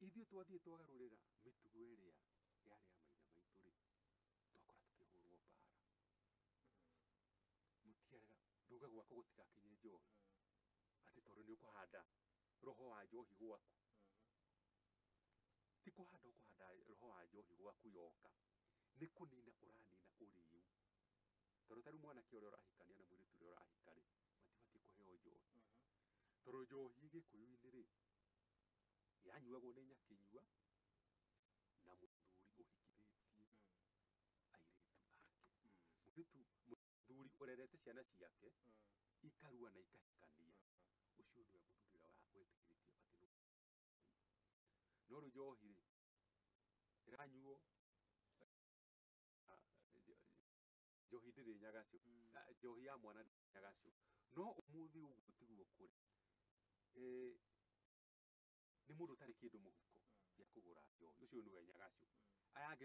Ithuĩ twathiĩ twagarũrĩra mĩtugo ĩrĩa yarĩ ya maithe maitũ rĩ, twakora tũkĩhũrwo mbara. Mũtiarega nduga gwaku gũtigakinye njohi, atĩ tondũ nĩ ũkũhanda roho wa njohi gwaku. Ti kũhanda ũkũhanda roho wa njohi gwaku yoka, nĩ kũnina ũranina ũrĩu. Tondũ ta rĩu mwanake ũrĩa ũrahikania na mũirĩtu ũrĩa ũrahika rĩ, matibatiĩ kũheo njohi. Tondũ njohi gĩkũyũ-inĩ rĩ, yanyuagwo nĩ nyakĩnyua na mũthuri ũhikithĩtie airĩtu ake. Mũirĩtu mũthuri ũrerete ciana ciake ikarua na ikahikania, ũcio nĩwe mũthuri ũrĩa wetĩkĩrĩtio atĩ nĩ. No rĩu njohi rĩ, ĩranyuo, njohi ndĩrĩ nyagacio, njohi ya mwana ndĩrĩ nyagacio. No ũmũthĩ ũguo tiguo kũrĩ. Nĩ mũndũ ũtarĩ kĩndũ mũhuko gĩa kũgũra njohi, ũcio nĩwe nyagacio. Aya angĩ